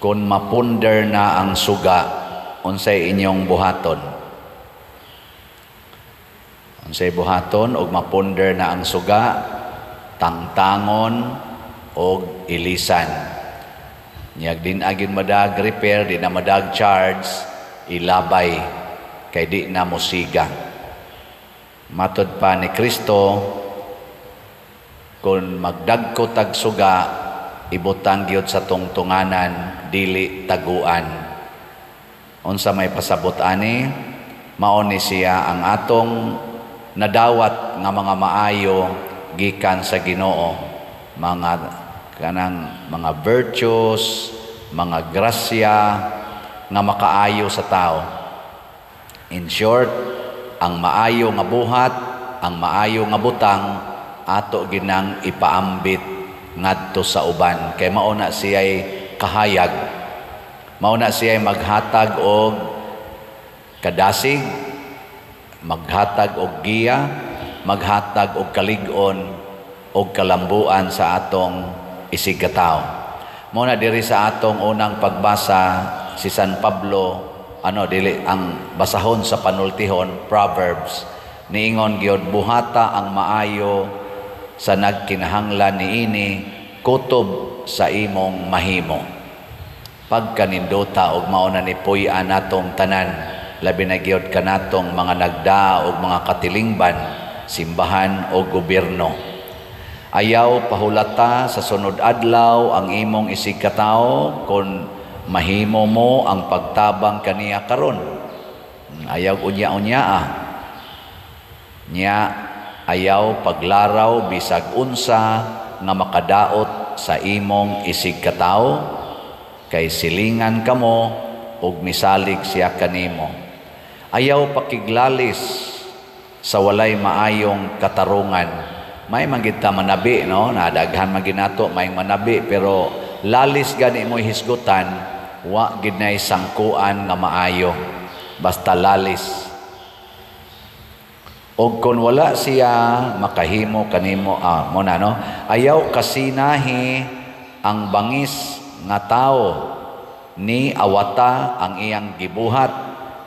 Kung mapunder na ang suga, unsay inyong buhaton? Unsay buhaton og mapunder na ang suga? Tangtangon og ilisan. Nyag din agin madag repair, di na madag charge, ilabay kay di na musiga. Matod pa ni Kristo, kung magdagko tag suga, ibutang gyud sa tungtunganan, dili taguan. Unsa may pasabot ani? Mao ni siya ang atong nadawat nga mga maayo gikan sa Ginoo, mga kanang mga virtues, mga grasya nga makaayo sa tao. In short, ang maayo nga buhat, ang maayo nga butang, ato ginang ipaambit ngadto sa uban kay mao na siya'y kahayag, mao na siya'y maghatag og kadasig, maghatag og giya, maghatag og kalig-on og kalambuan sa atong isigkatawo. Mao na diri sa atong unang pagbasa, si San Pablo, ano, dili ang basahon sa panultihon, Proverbs, niingon gyud, "Buhata ang maayo sa nagkinahanglan niini kutob sa imong mahimo." Pagkanindota og mao na ni puy-an natong tanan, labi na gyud kanatong mga nagdaa og mga katilingban, simbahan o gobyerno. Ayaw pahulata sa sunod adlaw ang imong isigkatawo kung mahimo mo ang pagtabang kaniya karon. Ayaw unya-unya ah. Nya ayaw paglaraw bisag unsa nga makadaot sa imong isigkatawo kay silingan kamo ug misalig siya kanimo. Ayaw pakiglalis sa walay maayong katarungan. May man gid ta manabi, no? Nadaghan man ginato may manabi, pero lalis gani mo hisgutan, wa gid nay sangkuan nga maayo. Basta lalis. Og kung wala siya makahimo kanimo, mo na, no? Ayaw kasinahi ang bangis nga tao ni awata ang iyang gibuhat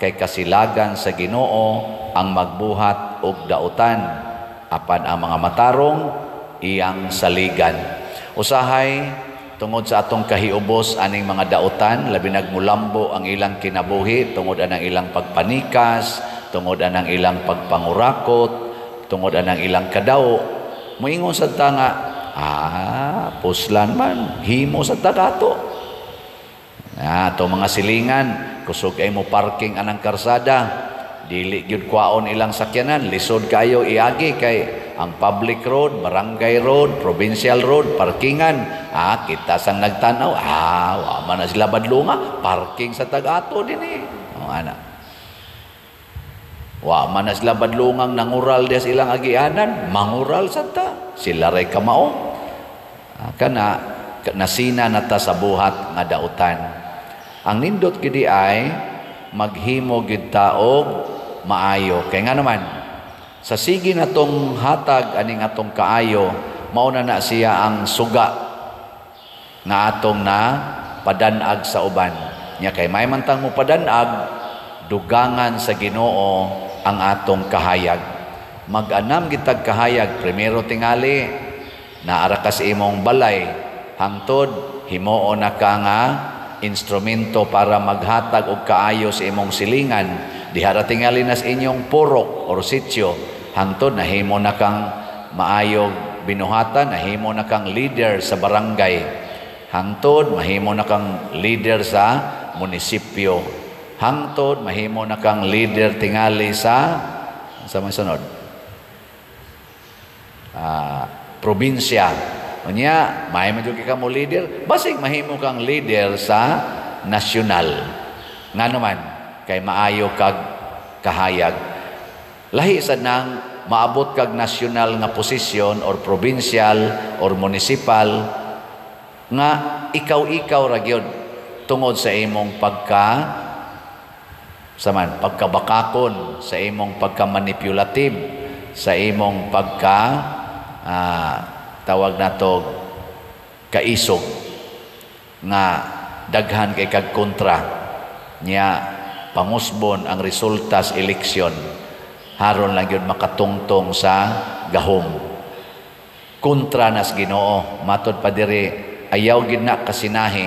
kay kasilagan sa Ginoo ang magbuhat og dautan, apan ang mga matarong iyang saligan. Usahay tungod sa atong kahiubos aning mga dautan, labi nagmulambo ang ilang kinabuhi tungod anang ilang pagpanikas, tungod anang ilang pagpangurakot, tungod anang ilang kadaw. Moingon sad ta nga, "Ah, puslan man, himo sad ta kato." Ah, to mga silingan, kusog ay mo parking anang karsada, dili gyud kwaon ilang sakyanan, lisod kayo iagi kay ang public road, barangay road, provincial road, parkingan. Ah, kita sang nagtanaw, ah, wa man na sila badlunga, parking sa tag-ato dinhi. Oh, ana. Wa man na sila badlungang nangural diya sa ilang agianan, mangural sad ta. Sila ray kamao. Ah, kana nasina na ta sa buhat nga dautan. Ang nindot gidi ay maghimo gid ta og maayo. Kay nga naman, sa sige natong hatag aning atong kaayo, mao na na siya ang suga nga atong na padanag sa uban. Nya kay may man tang mo padanag, dugangan sa Ginoo ang atong kahayag. Mag-anam gitag kahayag, primero tingali naara ka sa imong balay, hangtod himuon na ka nga instrumento para maghatag og kaayo sa imong silingan. Diha ra tingali na sa inyong purok or sitio, hangtod nahimo na kang maayog binuhatan, nahimo na kang leader sa barangay, hangtod mahimo na kang leader sa munisipyo, hangtod mahimo na kang leader tingali sa may sunod, probinsya. Unya, may man jud ka mo leader, basig mahimo kang leader sa nasyonal. Nga naman, kay maayo kag kahayag. Lahi sa nang maabot kag nasyonal nga posisyon or provincial or municipal nga ikaw-ikaw ra gyud tungod sa imong pagka saman pagkabakakon, sa imong pagka-manipulative, sa imong pagka tawag nato kaisog nga daghan kay kag kontra niya, pangusbon ang resulta sa eleksyon, haron lang yun makatungtong sa gahom. Kontra nas Ginoo. Matod pa diri, ayaw gid na kasinahi,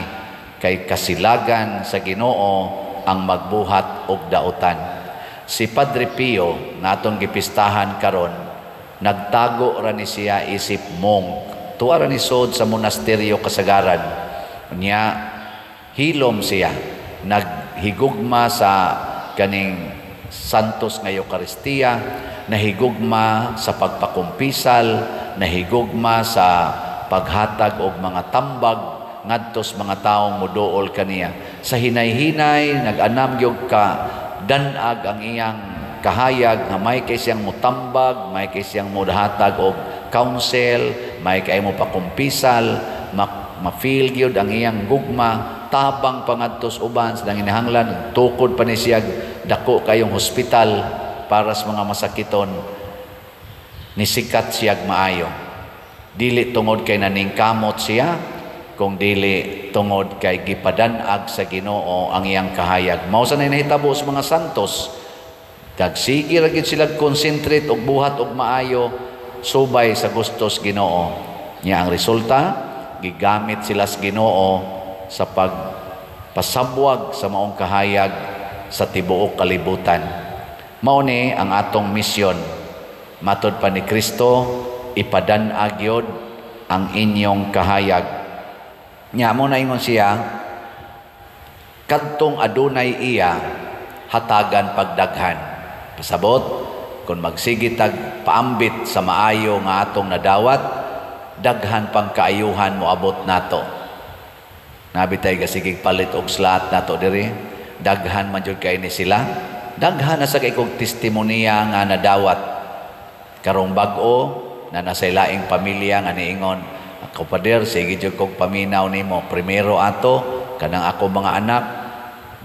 kay kasilagan sa Ginoo ang magbuhat og dautan. Si Padre Pio nga atong gipistahan karon, nagtago ra ni siya isip monk. Tuwa ra ni sod sa monasteryo kasagaran. Nya hilom siya, naghigugma sa kaning Santos nga Eukaristiya, nahigugma sa pagpakumpisal, nahigugma sa paghatag og mga tambag ngadtos mga taong moduol kaniya. Sa hinay-hinay nag-anam gyud ka danag ang iyang kahayag nga may kay siyang mutambag, may kay siyang muhatag og counsel, may kay mo pakumpisal, ma-feel gyud ang iyang gugma, tabang pangadtos uban sa nanginahanglan, tukod pa ni siya dako kayong hospital para sa mga masakiton. Nisikat siya maayo. Dili tungod kay naningkamot siya, kung dili tungod kay gipadanag sa Ginoo ang iyang kahayag. Mao sa nahitabo sa mga santos, kagsige ra gid sila concentrate og buhat og maayo subay sa gustos Ginoo. Nya ang resulta, gigamit sila sa Ginoo sa pagpasabwag sa maong kahayag sa tibuok kalibutan. Mao ni ang atong misyon. Matod pa ni Kristo, ipadan-ag gyud ang inyong kahayag. Nya mo na ingon siya, kadtong adunay iya, hatagan pagdaghan. Pasabot, kung magsige tag paambit sa maayo nga atong nadawat, daghan pang kaayuhan moabot nato. Nabi tay gasigig palit og slot nato diri, daghan man jud kay ni sila. Daghan na sa kay kog testimonya nga nadawat. Karong bag-o na nasa laing pamilya nga niingon, ako pader, sige jud kog paminaw nimo. Primero ato kanang ako mga anak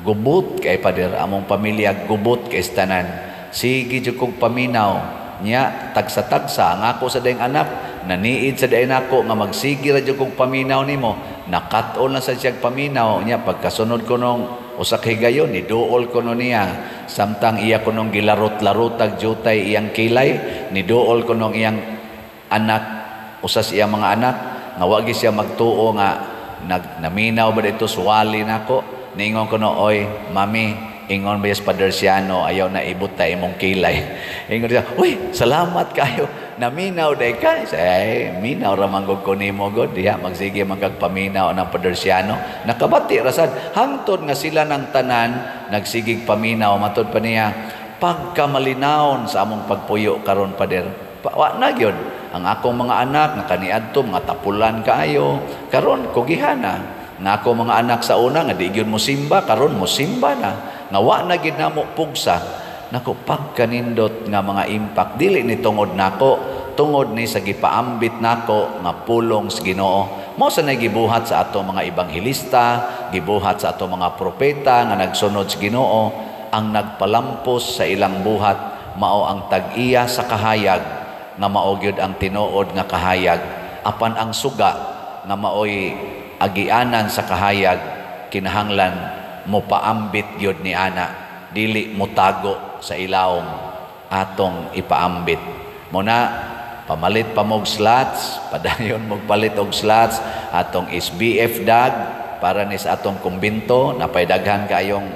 gubot kay pader, among pamilya gubot kay tanan. Sige jud kog paminaw nya, tagsa-tagsa ang ako sa daing anak, naniid sa daing nako nga magsige ra jud kog paminaw nimo. Nakat-on na sa siyag paminaw nya, pagkasunod ko nung usa ka higayon, niduol ko no niya. Samtang iya ko nung gilarot-larotag jutay iyang kilay, niduol ko nung iyang anak, usas iya mga anak, nga wagi siya magtuo nga naminaw ba dito suwali nako. Niingon ko no, oy mami, ingon ba yes Padersiano, ayaw na ibot ta imong kilay. Ingon siya, uy, salamat kayo, naminaw day ka. Say, minaw ra man gud ko nimo god, diha magsige man kag paminaw ng Padersiano. Nakabati rasad hangtod nga sila ng tanan nagsigig paminaw. Matod pa niya, pagkamalinawon sa among pagpuyo karon pader, wa na gyud ang akong mga anak nga kaniadto mga tapulan kaayo, karon kugihana. Nga ako mga anak sa una nga di gyud mo simba, karon mo simba na. Nga wa na gyud namo pugsa. Nako, pagkanindot nga mga impact dili ni tungod nako, tungod ni sa gipaambit nako nga pulong sa Ginoo. Mao sa gibuhat sa ato mga ebanghelista, gibuhat sa ato mga propeta nga nagsunod sa Ginoo. Ang nagpalampos sa ilang buhat mao ang tag-iya sa kahayag nga mao gyud ang tinuod nga kahayag. Apan ang suga nga maoy agianan sa kahayag, kinahanglan mo paambit gyud ni ana, dili motago sa ilawom, atong ipaambit. Muna pamalit pa mog slots, padayon mog palit og slots atong SBF dag para ni sa atong kumbinto, napay daghan kayong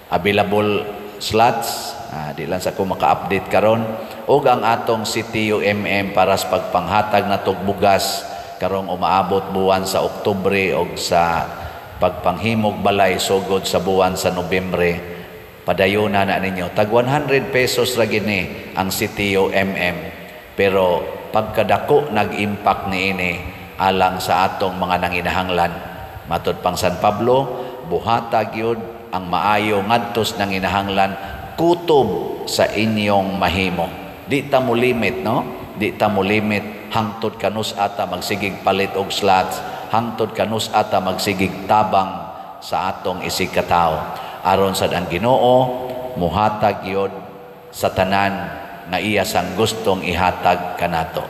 available slots. Di lang sa ko maka-update karon. Og ang atong CTUMM para sa pagpanghatag na bugas karong umaabot buwan sa Oktubre, og sa pagpanghimog balay sugod sa buwan sa Nobyembre. Padayuna na ninyo. Tag 100 pesos ra gini ang CTUMM, pero pagkadako nag-impact niini alang sa atong mga nanginahanglan. Matod pang San Pablo, buhata gyud ang maayo ngadtos nanginahanglan kutob sa inyong mahimo. Di ta mo limit, no? Di ta mo limit hangtod kanus ata magsigig palit og slots, hangtod kanus ata magsigig tabang sa atong isig katawo. Aron sad ang Ginoo muhatag yod sa tanan nga iya sang gustong ihatag kanato.